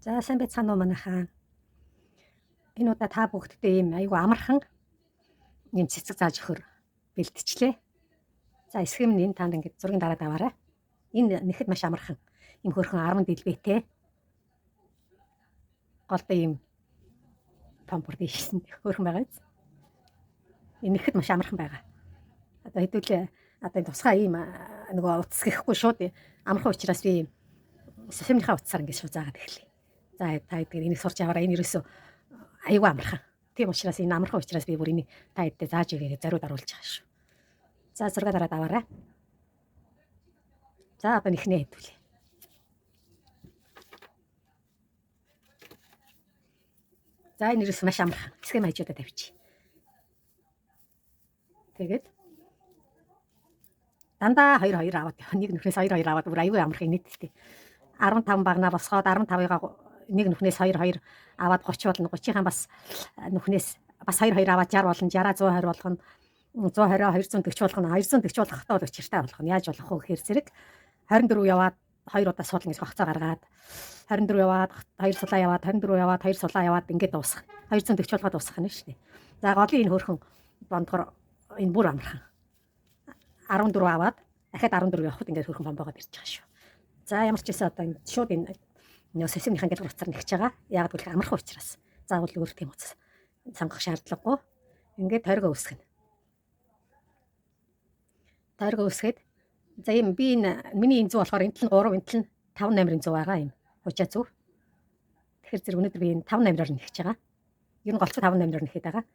За сайн байцгаана уу манайхаа. Энэ удаа та бүгддээ ийм айгүй амархан ийм цэцэг зааж өгөхөр бэлтжлээ. За эсхэм нь энэ танд ингээд зургийн дараад аваарай. Энэ нэхэд маш амархан. Ийм хөөрхөн 10 дэлбэтэй. Голдоо ийм помпор дийшсэн хөөрхөн байгаа биз. Энэ нэхэд маш амархан байгаа. Одоо хэдүүлээ одоо энэ тусгай ийм нөгөө утас гэхгүй шууд амархан учраас би ийм сусамныхаа утсаар ингээд шууд заагаад эхэллээ. За та эдгээр энийг сурч аваарай. Энэ ерөөсөө аюу амархан. Тийм учраас энэ амархан учраас би бүр энийг та эддээ зааж өгье гэж зориуд оруулж байгаа шүү. За зураг дараад аваарай. За одоо нэхнээ хэдүүлээ. За энэ ерөөсөө маш амархан. Хэсгээ хажуудаа тавьчих. Тэгээд дандаа 2 2 аваад нэг нүхнээс 2 2 аваад бүр аюу амархан инээдэлтэй. 15 багнаа босгоод 15-ыг нэг нүхнээс 2 2 аваад 30 болно. 30-ийн бас нүхнээс бас 2 2 аваад 60 болно. 60-аа 120 болгоно. 120-аа 240 болгоно. 240 болгохдоо бол учиртай болгоно. Яаж болох вэ гэхээр зэрэг 24 яваад 2 удаа суулна гэж гогцоо гаргаад 24 яваад 2 сулаа яваад 24 яваад 2 сулаа яваад ингээд дуусгах. 240 болгоод дуусгах нь шүү дээ. За голын энэ хөөрхөн бондгор энэ бүр амархан. 14 аваад дахиад 14 явахад ингээд хөөрхөн бомбоогоод ирж байгаа шүү. За ямар ч байсан одоо энэ шууд энэ нөө сосимныхан гэлгэр утсаар нэгж байгаа. Яг гэвэл амархан учраас заавал өөр тийм утас сонгох шаардлагагүй. Ингээд тойргоо өсгөнө. Тойргоо өсгөөд за ийм би энэ миний энэ зүү болохоор энэ тал нь 3 энэ тал нь 5 номерын зүү байгаа юм. Хужаа зүү. Тэгэхээр зэрэг өнөөдөр би энэ 5 номероор нэгж байгаа. Ер нь голцоо 5 номероор нэхэд байгаа.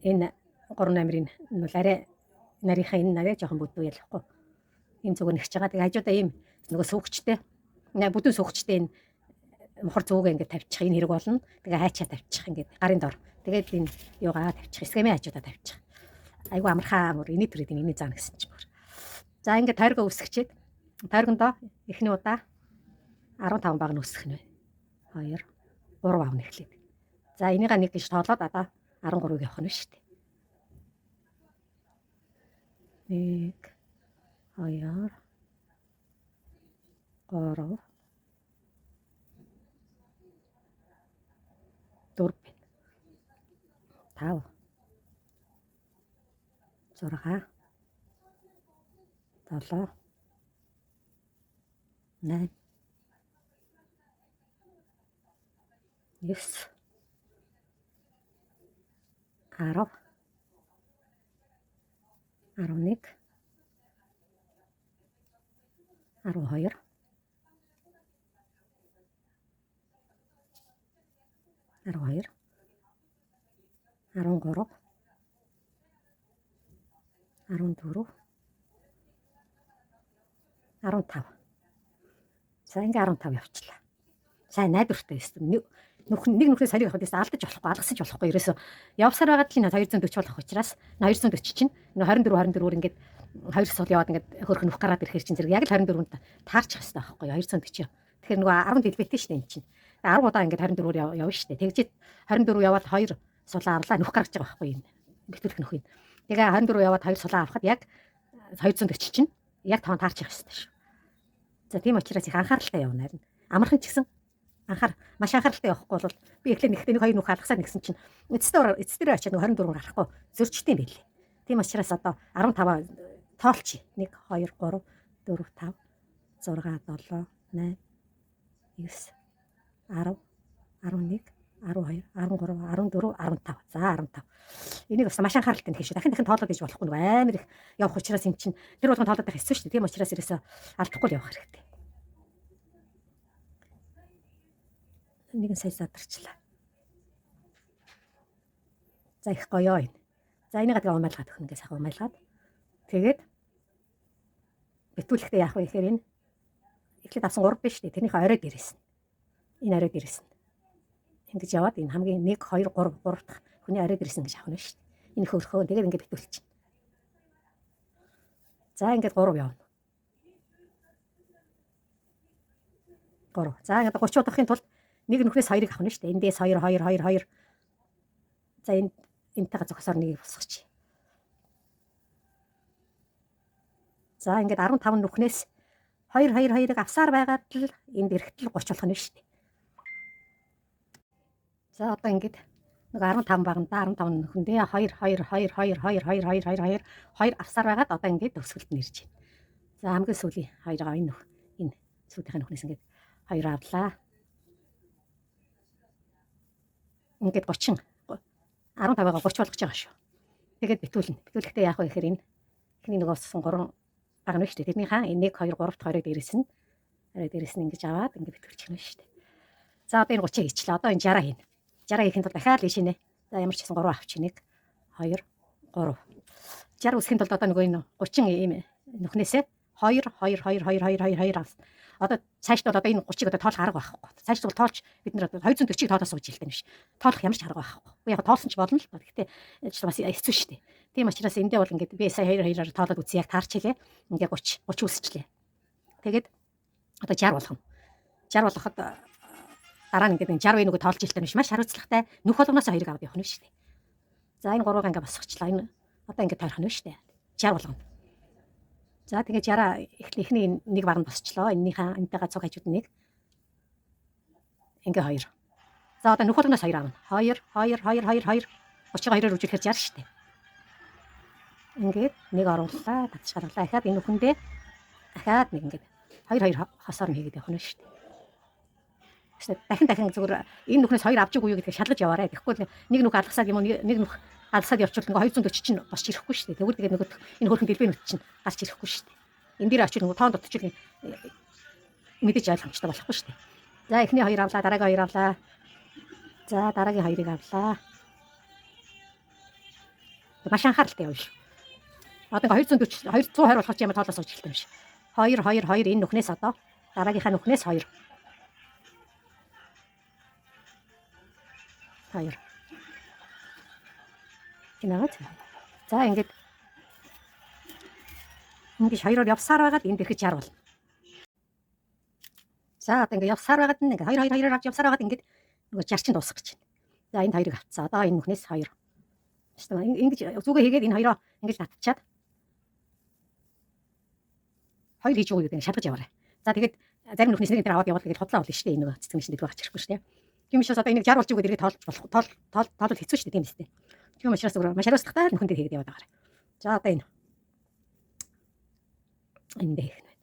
Энэ 3 номерын нь бол арай нарийнхаа энэ нарай жоохон бүдүү ялахгүй. Ийм зүгээр нэгж байгаа. Тэгээ хажуудаа ийм нөгөө сүүгчтэй бүдүүн сүүгчтэй энэ мохор зүгээ ингээд тавьчих энэ хэрэг болно. Тэгээ хайчаа тавьчих ингээд гарын дор. Тэгээд энэ юугаа тавьчих. Схемээ хажуудаа тавьчих. Айгу амархаа бүр эний төрөд эний заана гэсэн чинь бүр. За ингээд тойргоо үсгчээд тойргондоо эхний удаа 15 баг нь үсгэх нь байна. 2 3 авна эхлээд. За энийга нэг гэж тоолоод одоо 13-ыг явах нь шүү дээ. 1 2 3 4 5 6 7 8 9 10 11 12 12 13 14 15. За ингээ 15 явчлаа. Сайн найдвартай байсан. Нэг нүхнээс сарыг авахд алдаж болохгүй, алгасаж болохгүй. Ерөөсө явсаар байгаад л энэ 240 болох учраас 240 чинь 24 24-өөр ингээд хоёр сул яваад ингээд хөөрхөн нүх гараад ирэхэр чинь зэрэг яг л 24-нд таарчих хэвээр байхгүй 240. Тэгэхээр нөгөө 10 дэлбэтэй шүү дээ энэ чинь. 10 удаа ингээд 24-өөр явна шүү дээ. Тэгжээд 24 яваад 2 сулаа авлаа нүх гаргаж байгаа байхгүй энэ. Битүүлэх нүх юм. Тэгээ 24 яваад 2 сулаа авахад яг 240 чинь яг тоон таарчих хэвээр шүү. За тийм учраас их анхааралтай явна харин. Амархан ч гэсэн анхаар маш анхааралтай явахгүй бол би эхлээд нэгтээ нэг хоёр нүх алгасаад нэгсэн чинь эцэст дээр очиад нэг 24 гарахгүй зөрчтэй юм байлээ. Тийм учраас одоо 15-аа тоолч 1 2 3 4 5 6 7 8 9 10 11 12 13 14 15. За 15. Энийг бас маш анхааралтай нэх шүү. Дахин дахин тоолоод иж болохгүй нэг амар их явах учраас эн чинь тэр болгон тоолоод байх хэцүү шүү дээ. Тийм учраас ерөөсөө алдахгүй л явах хэрэгтэй. Нэгэн сая задарчлаа. За их гоё энэ. За энийг тэгээ умайлгаад өгнө ингээ сайхан умайлгаад. Тэгээд битүүлэхдээ яах вэ гэхээр энэ эхлээд авсан 3 биш үү? Тэрнийхээ орой дээрээс нь. Энэ орой дээрээс нь. Ингэж яваад энэ хамгийн 1 2 3 3 дахь хүний орой дээрээс нь гэж авах нь шүү дээ. Энэ хөөрхөө тэгээд ингэ битүүлчихнэ. За ингээд 3 явна. 3. За ингээд 30 удахын тулд нэг нүхнээс 2-ыг авах нь шүү дээ. Эндээс 2 2 2 2. За энэ энтэйгээ зогсоор нэгийг босгочих. За ингээд 15 нүхнээс 2 2 2-ыг авсаар байгаад л энд эрэхтэл 30 болох нь шүү дээ. За одоо ингээд нэг 15 баганда 15 нөхөндөө 2 2 2 2 2 2 2 2 2 2 авсаар байгаад одоо ингээд төгсгөлд нь ирж байна. За хамгийн сүүлийн хоёроо энэ нөх энэ сүүлийнхээ нөхнөөс ингээд 2 авлаа. Ингээд 30 15-аа 30 болгож байгаа шүү. Тэгээд битүүлнэ. Битүүлэхдээ яах вэ гэхээр энэ эхний нөгөө уссан 3 баг нь шүү дээ. Тэрнийхээ 1 2 3 дахь хоёрыг дээрээс нь арай дээрээс нь ингэж аваад ингээд битүүлчих нь шүү дээ. За одоо энэ 30-ыг хийчлээ. Одоо энэ 60 хийнэ. 60 хийхэд тулд дахиад л шинэ. За ямар ч гэсэн 3 авчих 1 2 3. 60 үсгэхийн тулд одоо нөгөө энэ 30 ийм нүхнээсээ 2 2 2 2 2 2 2 авсан. Одоо цаашд бол одоо энэ 30-ыг одоо тоолох арга байхгүй. Цаашд бол тоолж бид нар одоо 240-ыг тоолоо сууж илтэй юм биш. Тоолох ямар ч арга байхгүй. Уу яг тоолсон ч болно л доо. Гэхдээ ч бас хэцүү шүү дээ. Тийм учраас эндээ бол ингээд би сая 2 2-аар тоолоод үзье яг таарч хэлээ. Ингээд 30 30 үсчлээ. Тэгээд одоо 60 болгоно. 60 болгоход дараа нь ингээд 60 нөгөө тоолж илтэй юм биш. Маш хариуцлагатай нүх болгоноос хоёрыг аваад явах нь шүү дээ. За энэ гурвыг ингээд босгочлаа. Энэ одоо ингээд тойрох нь шүү дээ. 60 болгоно. За тэгээд 60 эхний нэг баг нь босчлоо. Эннийхээ энтэйгээ цуг хажууд нэг. Ингээ 2. За одоо нүх болгоноос 2 авна. 2 2 2 2 2 32-оор үржүүлэхээр 60 шүү дээ. Ингээд нэг орууллаа, татж гаргалаа. Дахиад энэ нүхэндээ дахиад нэг ингээд 2 2 хосоор нь хийгээд явах нь шүү дээ. Дахин дахин зүгээр энэ нүхнээс 2 авч үгүй юу гэдгийг шалгаж яваарай. Тэгэхгүй нэг нүх алгасаад юм уу нэг нүх алсаад явчихвал ингээ 240 чинь босч ирэхгүй шүү дээ. Тэгвэл тэгээд нөгөө энэ хөрхөн дэлбэнүүд чинь гарч ирэхгүй шүү дээ. Энэ дээр очил нөгөө тоон дутчихвал мэдээж ойлгомжтой болохгүй шүү дээ. За эхний хоёр авлаа, дараагийн хоёр авлаа. За дараагийн хоёрыг авлаа. Маш анхааралтай явна шүү. Одоо ингээ 240 220 болох ч юм тоолоо сууж эхэлдэг юм шиг. 2 2 2 энэ нүхнээс одоо дараагийнхаа нүхнээс 2. 2. Тийм. За ингээд ингэж хоёроор явсаар байгаад энд ирэхэд 60 болно. За одоо ингээд явсаар байгаад ингээд 2 2 2-оор авч явсаар байгаад ингээд нөгөө 60 чинь дуусах гэж байна. За энд хоёрыг авцсан. Одоо энэ нүхнээс 2. Ингэж зүгээ хийгээд энэ хоёроо ингэж татчаад хоёр хийж өгөө гэдэг шалгаж яваарай. За тэгээд зарим нүхнээс нэг энэ аваад явбал тэгээд худлаа болно шүү дээ. Энэ нөгөө цэцгэн шинэ гарч ирэхгүй шүү дээ. Тийм учраас одоо энийг 60 болж өгөөд эргээд тоолж болох тоол тоол тоолвол хэцүү шүү дээ тийм үстэй. Тийм учраас зүгээр маш хариуцлагатай нөхөн дээр хийгээд яваад байгаарай. За одоо энэ энэ дээр хийх нь байна.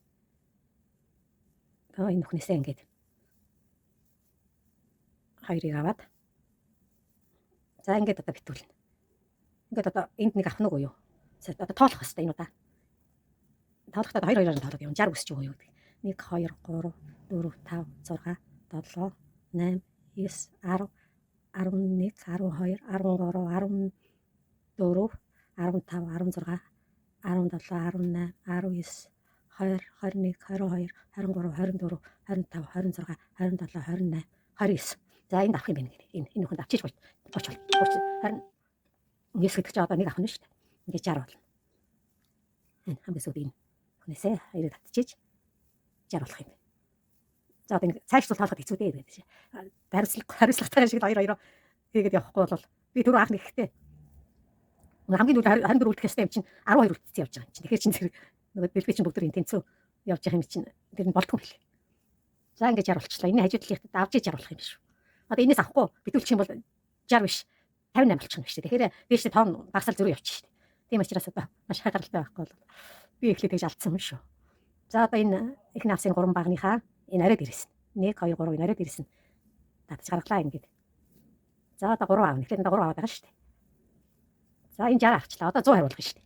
Одоо энэ нүхнээсээ ингээд хоёрыг аваад за ингээд одоо битүүлнэ. Ингээд одоо энд нэг авах нь үгүй юу? Одоо тоолох хэвээр энэ удаа. Тоолохдоо 2 2-оор нь тоолоод явна. 60 өсч өгөө юу гэдэг. 1 2 3 4 5 6 7 8 9 10 11 12 13 14 15 16 17 18 19 20 21 22 23 24 25 26 27 28 29. За энд авах юм байна гэдэг. Энэ энэ нөхөнд авчиж 30 30 30 29 гэдэг чинь одоо нэг авах нь шүү дээ. Ингээд 60 болно. Энэ хамгийн сүүлийн энэ нөхнөөсөө хоёрыг татчиж 60 болох юм. За одоо ингэ цааш тул тоолоход хэцүү дээ гэдэг. Хариуцлагатай шиг 2 2 хийгээд явахгүй бол би түрүү анх нэхтэй. Хамгийн дүүл 24 үлдэх ёстой юм чинь 12 үлдсэн явж байгаа юм чинь. Тэгэхээр чинь зэрэг нөгөө дэлбэ чинь бүгд энэ тэнцүү явж байгаа юм чинь тэр нь болдгоо мэл. За ингэж жаруулчлаа. Энэ хажуу талынхад авч жаруулах юм биш үү? Одоо энэс авахгүй битүүлчих юм бол 60 биш 58 болчих юм шүү дээ. Тэгэхээр дээшээ тоон багасаал зөрүү явчих шүү дээ. Тийм учраас одоо маш хагаралтай байхгүй бол би эхлээд тэгж алдсан юм шүү. За одоо энэ эхний авсын 3 багныхаа энэ арай дээрээс 1 2 3 энэ арай дээрээс нь татж гаргалаа ингээд. За одоо 3 аавна. Эхлээд 3 аваад байгаа шүү дээ. За энэ 60 авчлаа. Одоо 120 болох шүү дээ.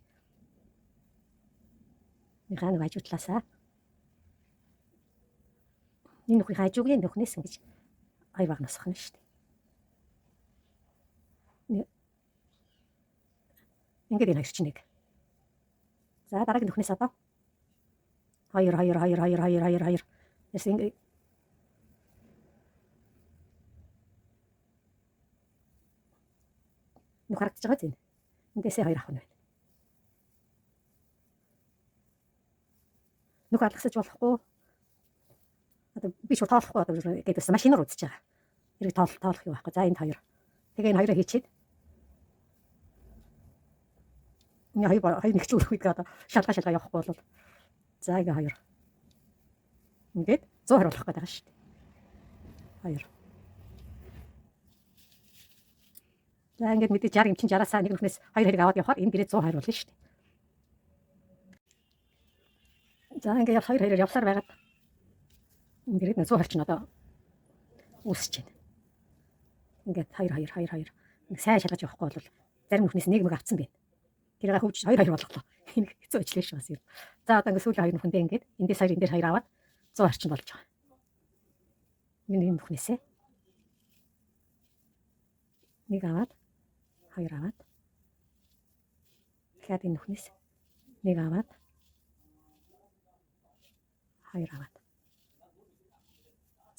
Нөхөө нэг хажуу талаасаа энэ нөхрийн хажуугийн нөхнөөс ингэж хоёр баг нусах нь шүү дээ. Ингээд энэ хоёр чинь нэг. За дараагийн нөхнөөс одоо 2 2 2 2 2 2 2 Яс ингэ нүх харагдаж байгаа зэн. Эндээсээ хоёр авах нь байна. Нүх алгасаж болохгүй. Одоо би шууд тоолохгүй одоо гэдээс машинаар үзэж байгаа. Хэрэг тоолох юм байхгүй. За энд хоёр. Тэгээ энэ хоёроо хийчихэд энэ хоёр хоёр нэг ч үр үед одоо шалгаа шалгаа явахгүй бол за ингээ хоёр. Ингээд 120 болох гэдэг байгаа шүү дээ. 2. За ингээд мэдээж 60 юм чинь 60-аас нэг нүхнээс 2 хэрэг аваад явахаар энэ дээрээ 120 болно шүү дээ. За ингээд яв 2 2-оор явсаар байгаад ингээд 120 чинь одоо үүсэж байна. Ингээд 2 2 2 2 нэг сайн шалгаж явахгүй бол зарим нүхнээс нэг мөг авцсан байна. Тэрийг хөвж 2 2 болголоо. Энэ хэцүү ажил шүү бас юм. За одоо ингээд сүүлийн хоёр нүхэндээ ингээд эндээс 2 энэ дээр 2 аваад 120 чинь болж байгаа. Энэ энэ нүхнээсээ нэг аваад 2 аваад дахиад энэ нүхнээс нэг аваад 2 аваад.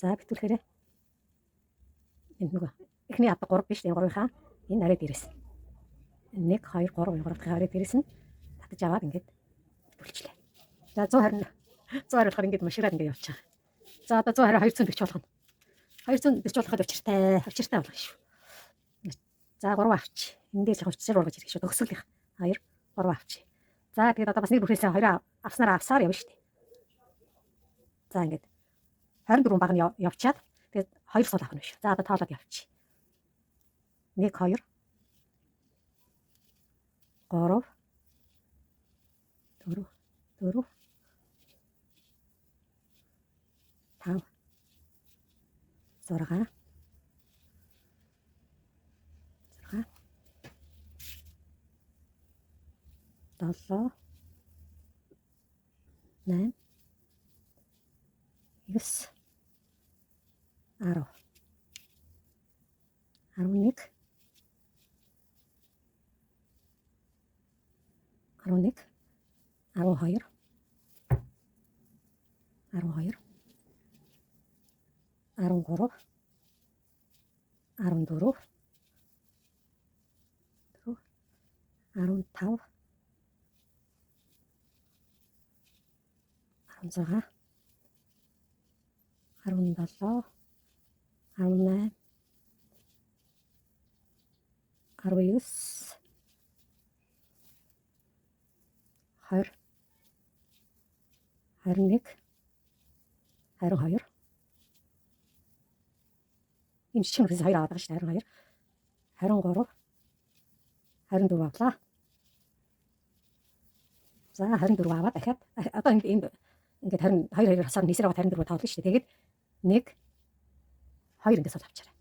За битүүлэхээрээ энэ нөгөө эхний авдаг 3 биш энэ 3-ынхаа энэ арай дээрээс 1 2 3 3 дахь арай дээрээс нь татаж аваад ингээд битүүлчлээ. За 120 120 болохоор ингээд машираад ингээд явчих. За одоо 120 240 болгоно. 240 болоход учиртай, учиртай болгоно шүү. За 3 авч. Энэ дээр л учир ургаж ирэх шүү. Төгсгөлийнх 2 3 авч. За тэгээд одоо бас нэг бүрхээсээ 2 авснараа авсаар явна шүү дээ. За ингээд 24 баг нь явчаад тэгээд 2 сул авах нь биш. За одоо тоолоод явчих. 1 2 3 4 4 5 6 6 7 8 9 10 11 11 12 12 13 14 15 16 17 18 19 20 21 22 энэ чинь 2 аваад байгаа шүү дээ. 22 23 24 авлаа. За 24 аваад дахиад одоо энд ингээд 22 2 хасаар нийсээр аваад 24 тоолно шүү дээ. Тэгээд 1 2 ингээс бол авчаарай.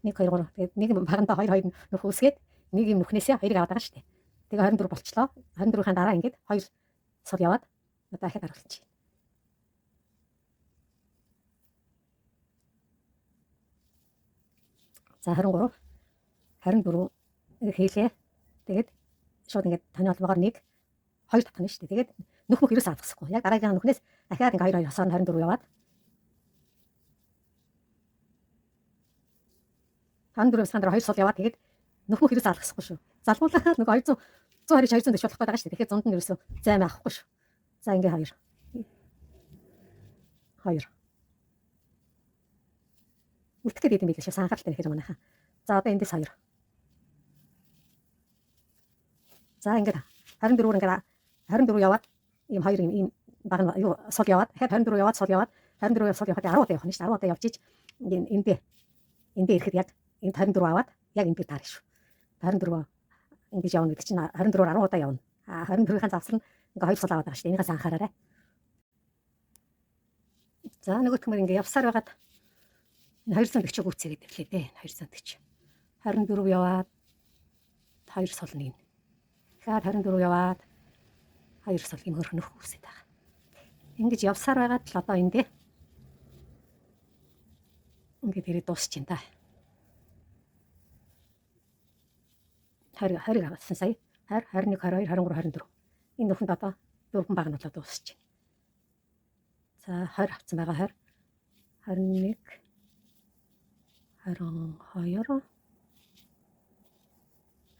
1 2 3 тэгээд нэг багандаа 2 2 нөх үүсгээд нэг юм нүхнээсээ 2-ыг аваад байгаа шүү дээ. Тэгээ 24 болчлоо. 24-ийн дараа ингээд 2 сул яваад одоо дахиад харуулчих. За 23 24 хийлээ. Тэгээд шууд ингээд таны холбоогоор 1 2 татна шүү дээ. Тэгээд нөх мөх ерөөс авахсахгүй. Яг дараагийн нүхнээс дахиад ингээд 2 2 хасаар 24 яваад 24 явсны дараа 2 сул яваад тэгээд нөх мөх ерөөс алгасахгүй шүү. Залгуулаад нөгөө 200 120 240 болох гэдэг байгаа шүү дээ. Тэгэхээр зунд нь ерөөсөө займ авахгүй шүү. За ингээ 2 2 үлдэх гээд идэм билээ шүү. Анхааралтай нэхэр манайхаа. За одоо эндээс 2. За ингээд 24-өр ингээд 24 яваад ийм 2 ийм баг нь юу сул яваад дахиад 24 яваад сул яваад 24 сул явахад 10 удаа явах нь шүү. 10 удаа явж ич ингээд эндээ ирэхэд яг энд 24 аваад яг энэ дээр таарна шүү. 24 ингэж явна гэдэг чинь 24-өр 10 удаа явна. А 24-ийн завсар нь ингээ 2 сул аваад байгаа шүү дээ. Энийгээс анхаараарай. За нөгөөтгмөр ингээ явсаар байгаад энэ 240 гүйцээгээд ирлээ дээ. 240. 24 яваад 2 сул нэг. Тэгэхээр 24 яваад 2 сул юм хөрх нөх үсэт байгаа. Ингэж явсаар байгаад л одоо эндээ ингээд ирээд дуусчин та. 20 20 авсан сая. 20 21 22 23 24. Энэ нөхөнд одоо дөрвөн баг нь болоод дуусчих. За 20 авсан байгаа 20 21 22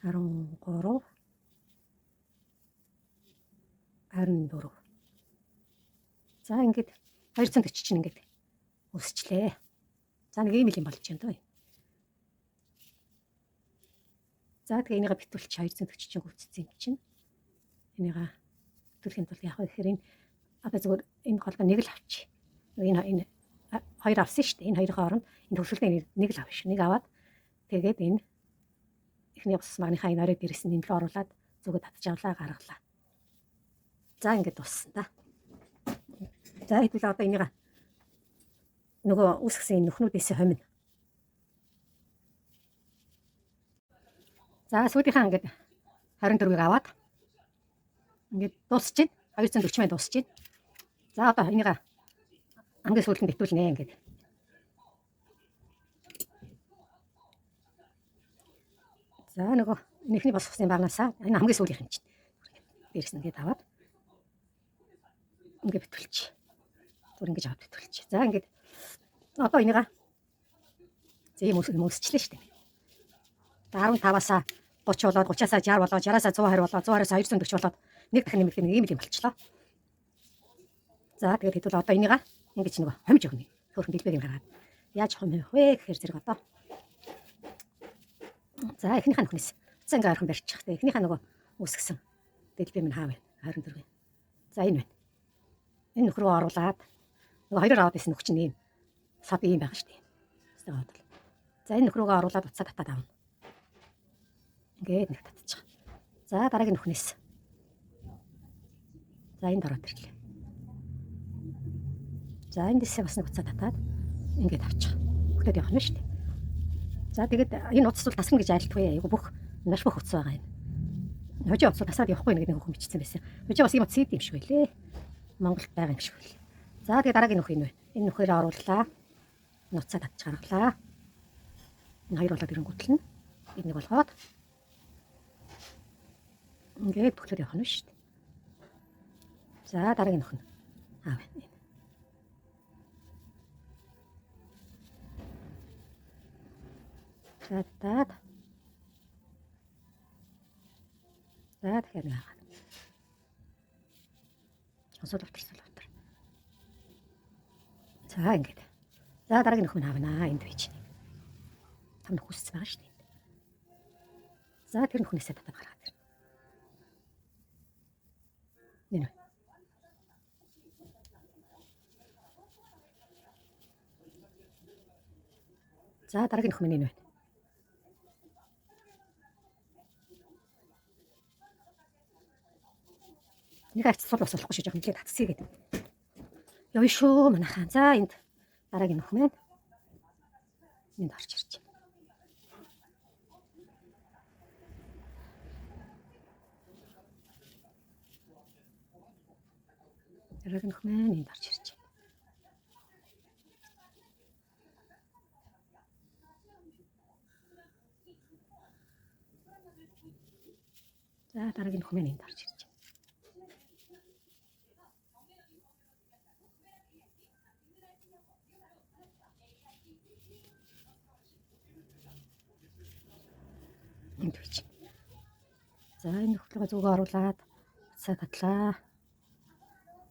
23 24. За ингээд 240 чинь ингээд өсчлээ. За нэг ийм юм болж байна дөө. За тэгээ энийгээ битүүлчих 240 чинь гүйцсэн юм чинь. Энийгээ битүүлэхийн тулд яг гэхээр энэ одоо зүгээр энэ голдоо нэг л авчих. Энэ энэ хоёр авсан шүү дээ. Энэ хоёрын хооронд энэ төгсгөлдөө нэг л авах шүү. Нэг аваад тэгээд энэ Эхний бус магныхаа энэ орой дээрээс нь энэ рүү оруулаад зүгөө татж авлаа, гаргалаа. За ингээд дууссан та. За хэдүүлээ одоо энийг нөгөө үүсгэсэн энэ нүхнүүдээс хомино. За сүүлийнхаа ингээд 24-ийг аваад ингээд дуусч байна. 240 мянга дуусч байна. За одоо энийг хамгийн сүүлд нь битүүлнэ ингээд. За нөгөө эхний босгосон багнаасаа энэ хамгийн сүүлийнх юм чинь. Дээрс нь ингээд аваад ингээд битүүлчих. Зүр ингэж аваад битүүлчих. За ингээд одоо энийг зэм өсчлээ шүү дээ. 15-аас 30 болоод 30-аас 60 болоод 60-аас 120 болоод 120-аас 240 болоод нэг дахин нэмэгдэх нэг ийм л юм болчлоо. За тэгээд хэдүүл одоо энийг ингэж нөгөө хомж өгнө. Хөөрхөн дэлбэг юм гаргаад яаж хомих вэ гэхээр зэрэг одоо. За эхнийхээ нөхнөөс утсаа ингээ ойрхон барьчих. Тэгээд эхнийхээ нөгөө үүсгэсэн дэлбэг минь хаав вэ? 24. За энэ байна. Энэ нөх рүү оруулаад нөгөө хоёроор аваад исэн нөх чинь ийм сав ийм байгаа шүү дээ. За энэ нөх рүүгээ оруулаад утсаа татаад авна. Ингээд нэг татчих. За дараагийн нөхнөөс. За энд ороод ирлээ. За энэ дэсээ бас нэг утсаа татаад ингээд авчих. Хөтөд явах нь шүү дээ. За тэгээд энэ утас бол тасна гэж айлтгүй. Айгу бүх маш бүх утас байгаа юм. Хожоо утас тасаад явахгүй нэг хүн бичсэн байсан. Хожоо бас ийм утас идэм шиг байлээ. Монголд байгаа юм шиг байл. За тэгээд дараагийн нөх энэ байна. Энэ нөхөрөө орууллаа. Нуцаа татж гаргалаа. Энэ хоёр болоод ирэнгүүтэл нь энэ нэг болгоод ингээд бөхлөд явах нь шүү дээ. За дараагийн нөх нь аав энэ. За татаад. За дахиад нэг агаад. Сул автар. За ингээд. За дараагийн нөх нь авнаа энд байж. Там нөх үссэн байгаа шүү дээ. За тэр нөхнөөсөө татаад гаргаад ирнэ. Энэ. За дараагийн нөх минь энэ байна. Нэг арч сул бас болохгүй шүү, жоохон нэлээд татсъя гэдэг. Явъя шүү манайхаа. За энд дараагийн нөх маань энд орж ирж байна. Дараагийн нөх маань энд орж ирж байна. За дараагийн нөх маань энд орж ирж байна. Энд байж. За энэ нөхлөгөө зүгөө оруулаад утсаа татлаа.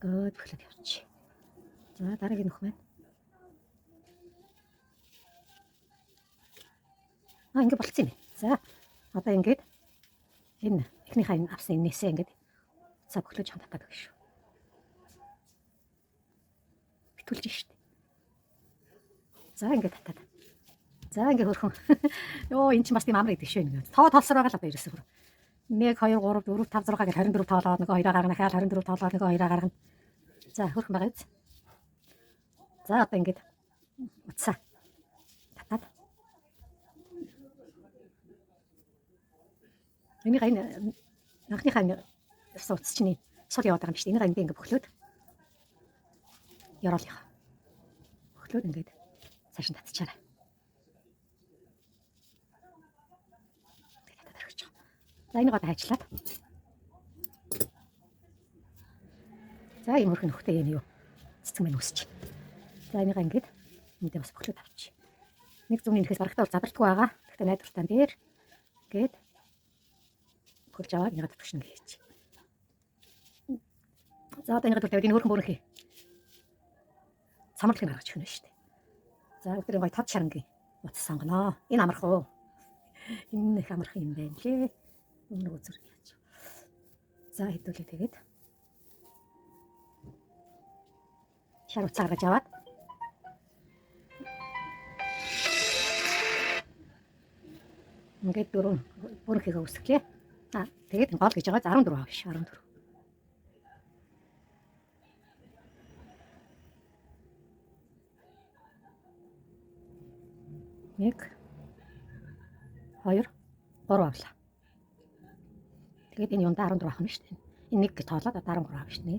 Гөөд бөхлөд явчих. За дараагийн нөх маань. Ингээд болцсон юм. За одоо ингээд энэ эхнийхээ энэ авсан энээсээ ингээд утсаа бөхлөж жоохон татаад өгнө шүү. Битүүлж штт. За ингээд татаад. За ингээ хөрхөн. Йоо энэ чинь бас тийм амар идэг шүү энэ. Тоо толсоор байгаа л одоо ерөөсөө. 1 2 3 4 5 6 гэл 24 тоолоод нөгөө хоёроо гаргана хаа 24 тоолоод нөгөө хоёроо гаргана. За хөрхөн байгаа биз. За одоо ингээд утсаа татаад. Энийг энэ анхныхаа явсан утас чинь сул яваад байгаа юм шүү дээ. Энийг энд ингээ бөхлөөд ёроолынхаа. Бөхлөөд ингээд цааш нь татчаарай. За энийг одоо хайчлаад. За ийм хөрхөн нөхтэй юм юу? Цэцэг мань үсч. За энийг ингээд эндээ бас бөхлөөд авчи. Нэг зүүнний нөхөөс барагтаа бол задартгүй байгаа. Гэхдээ найдвартай дээр ингээд бөхөлж аваад энийг татвч нэг хийж. За одоо энийг тавиад энэ хөрхөн бүрэнхий. Самарлыг гаргаж өгнө шүү дээ. За өдрийн гой тод шарангийн утас сонгоно. Энэ амарх уу? Энэ их амарх юм байна лээ. Өмнө үзэр яаж. За хэдүүлээ тэгээд шар утсаа гаргаж аваад ингээд дөрөв Бүрэнхийгээ үсгэлээ. Аа тэгээд гол гэж байгаа 14 авах ш 14. Нэг 2 3 авлаа. Тэгээд энэ юундаа 14 авах нь шүү дээ. Энэ 1 гэж тоолоод одоо 13 авах шүү. 1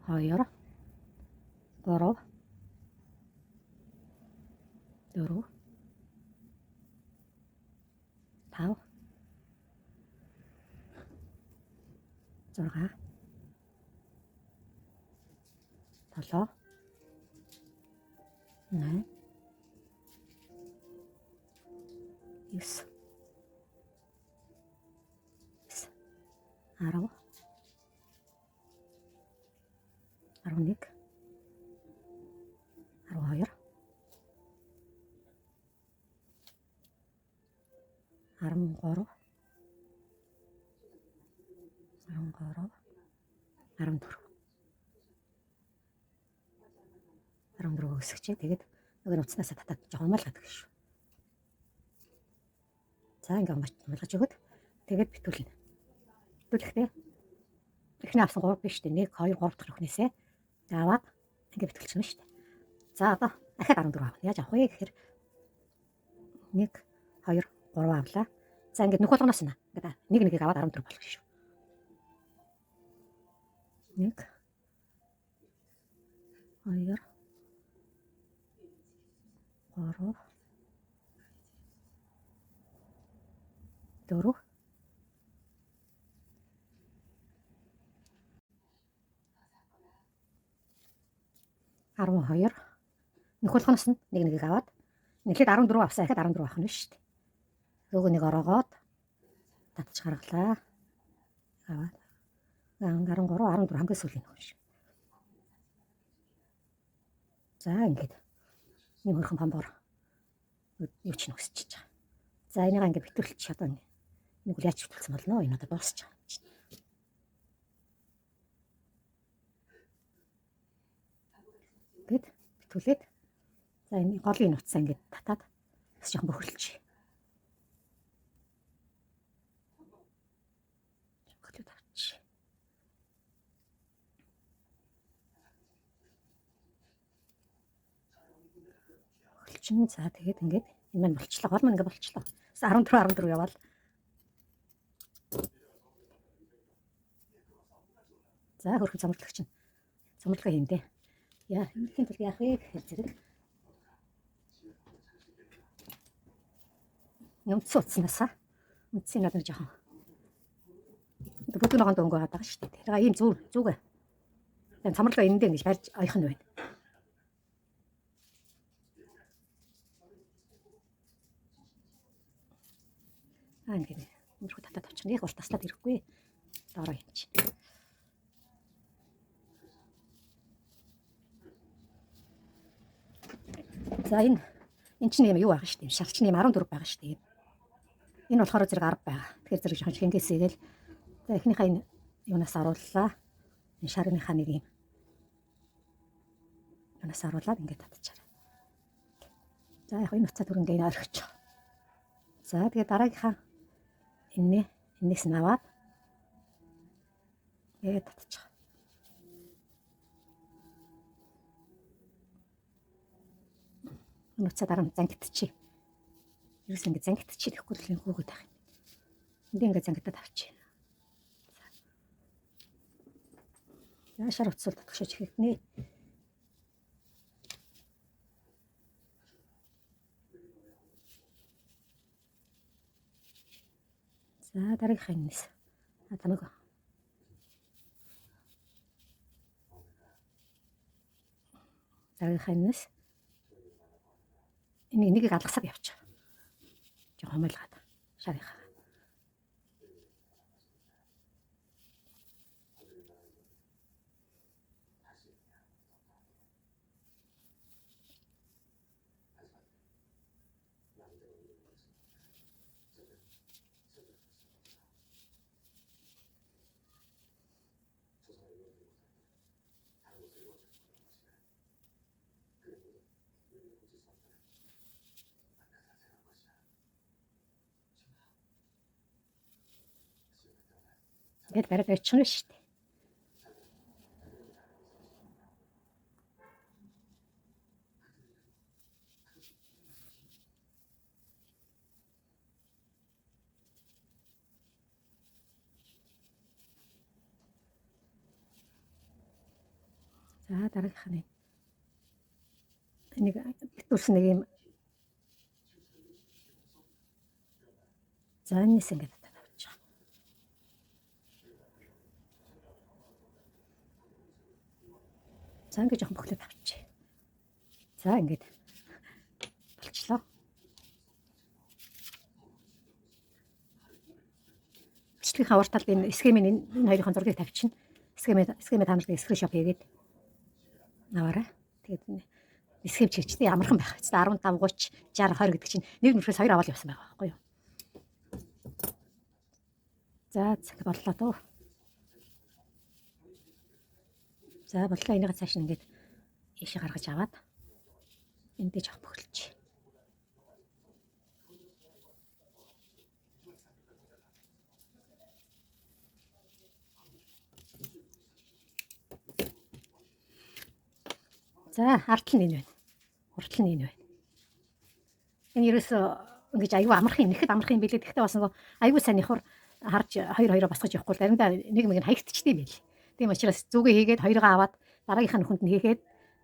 2 3 4 5 6 7 8 9 10 11 12 13 13 14 14 өсгчээ. Тэгээд нөгөө нуцнаасаа татаад жоохон умалгаад гэх шүү. За ингээ умалгаж өгöd тэгээд битүүлнэ. Битүүлэхдээ эхний авсан 3 биш үү? 1 2 3 дахь нөхнөөсөө аваад ингээ битүүлчихнэ шүү дээ. За одоо дахиад 14 авах. Яаж авах вэ гэхээр 1 2 3 авлаа. За ингээд нөх болгоноос нь ингээд нэг нэгийг аваад 14 болох шүү. 1 2 3 4 12 нөх болгоноос нь нэг нэгийг аваад нэхэд 14 авсан дахиад 14 авах нь шүү дээ. Нөгөө нэг ороогоод татж гаргалаа. Аваад 13 14 хамгийн сүүлийн нөх шүү. За ингээд нэг хөрхөн памбор юу ч нөсчихэж байгаа. За энийг ингээд битүүлчих одоо нэг үл яаж битүүлсэн болно? Энэ одоо дуусч байгаа юм чинь. Ингээд битүүлээд за энэ голын нутсаа ингээд татаад бас жоохон бохирлчих. Бохирлоод авчих. Бохирлчин за тэгээд ингээд энэ маань болчлоо. Гол маань ингээд болчлоо. 14 14 яваал. За хөрхөн цомрлогч нь. Цомрлогоо хийм дээ. Яа, ингэхийн тулд яах вэ гэхээр зэрэг нүмцэн утснаасаа үндсийн надад жоохон бүдүүн ногоон дөнгө байгаа шүү дээ. Тэгэхээр ийм зүг зүг. Тэгээд цомрлогоо эндээ ингэж барьж оёх нь байна. Аа ингэ өмнөхөө татаад авчих. Нэг урт таслаад ирэхгүй. Доороо юм чи. За энэ чинь юм юу байгаа шүү дээ. Шалчин юм 14 байгаа шүү дээ. Энэ болохоор зэрэг 10 байгаа. Тэгэхээр зэрэг жоохон шингээс игээл. За эхнийхээ энэ юунаас орууллаа. Энэ шарныхаа нэг юм. Юунаас оруулаад ингээд татчихараа. За яг энэ уцаа түрэнгээ энэ орхичих. За тэгээ дараагийнхаа энээс нь аваад тэгээд татчих. Нуцаа дараа нь зангидчих. Ерөөс ингэ зангидчих гэхгүй л хүүгээд байх юм. Энд ингэ зангидаад авчих. За шар утсуул татгшаач хийгднэ. За дараагийнхаа энэс. А тамаг. Дараагийнхаа энэс. Энийг нэгийг алгасаад явчих. Жохоо хомойлгаад шарынхаа. Ингээд бариад очих нь шүү дээ. За дараагийнх нь нэг битүүрс нэг юм. За энэс ингээд авчих. За ингээд жоохон бөхлөд авчих. За ингээд болчлоо. Бичлэгийн авар талд энэ схемийн энэ хоёрын зургийг тавьчихна. Схемээ та нарт скриншот хийгээд аваарай. Тэгээд схем чигчтэй амархан байх. 15 30 60 20 гэдэг чинь нэг нүрхээс 2 аваад явсан байгаа байхгүй юу? За цаг боллоо дөө. За боллоо, энийг цааш нь ингээд ийшээ гаргаж аваад энд дэж авах бөхөлж. За ард нь энэ байна. Уртл нь энэ байна. Энэ ерөөсөө ингэж аюу амархан юм. Нэхэд амархан юм билээ. Тэгэхдээ бас нөгөө аюу сайн ихор харж хоёр хоёроо босгож явахгүй л заримдаа нэг нэг нь хаягдчихдээ юм байл. Тийм учраас зүгээ хийгээд хоёроо аваад дараагийнх нь хүнд нь хийгээд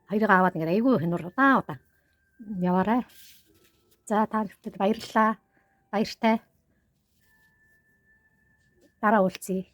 хоёроо аваад ингээд аюу хянуур удаан удаан яваарай. За та нарт баярлалаа. Баяртай. Дараа уулзъя.